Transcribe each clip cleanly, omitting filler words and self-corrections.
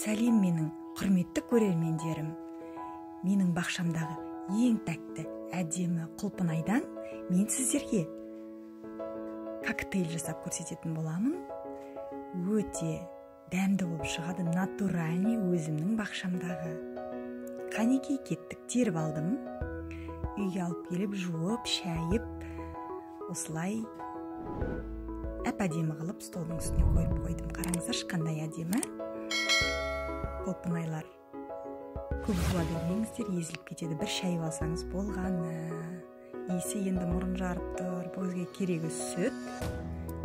Сәлем менің құрметті көрермендерім. Менің бақшамдағы ең тәтті, әдемі құлпынайдан мен сіздерге коктейль жасап көрсететін боламын. Өте дәмді болып шығады, натуральный өзімнің бақшамдағы. Қанекей, кеттік, теріп алдым. Үйге алып келіп, жуып, шайып, осылай әп-әдемі қылып столдың үстіне қойып қойдым. Қараңыздаршы, қандай әдемі құлпынайлар. Көп жуа бермеңіздер, езіліп кетеді. Бір шайып алсаңыз болғаны. Иісі енді мұрын жарып тұр. Бізге керегі сүт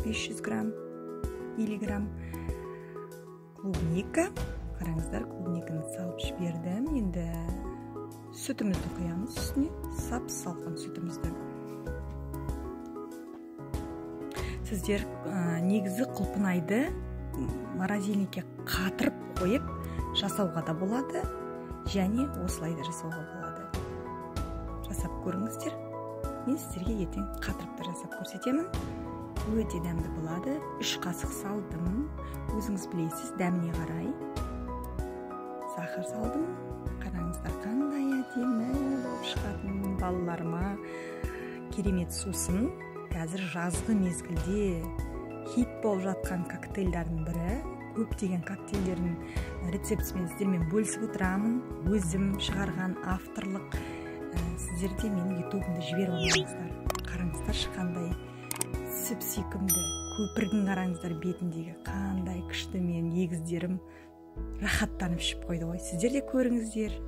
500 грамм, 50 грамм клубника. Қараңыздар, клубниканы салып жібердім. Енді сүтімізді құямыз үстіне, сап-салқын сүтімізді. Сіздер негізі құлпынайды морозильникке қатырып қойып жасауға да болады, және осылай да жасауға болады. Жасап көріңіздер. Мен сіздерге ертең қатырып та жасап көрсетемін. Өте дәмді болады. 3 қасық салдым. Өзіңіз білесіз, дәміне қарай. Сахар салдым. Қараңыздар, қандай әдемі болып шығатын. Балаларыма керемет сусын. Қазір жазғы мезгілде хит болып жатқан коктейльдердің бірі. Көптеген коктейльдердің рецептісімен сіздермен бөлісіп отырамын. Өзім шығарған авторлық. Сіздер де менің ютубымды жіберіп алмаңыздар. Қараңыздаршы, қандай сүп-сүйкімді көпіргін қараңыздар бетіндегі, қандай күшті. Менің егіздерім рахаттанып ішіп қойды ғой. Сіздер де көріңіздер,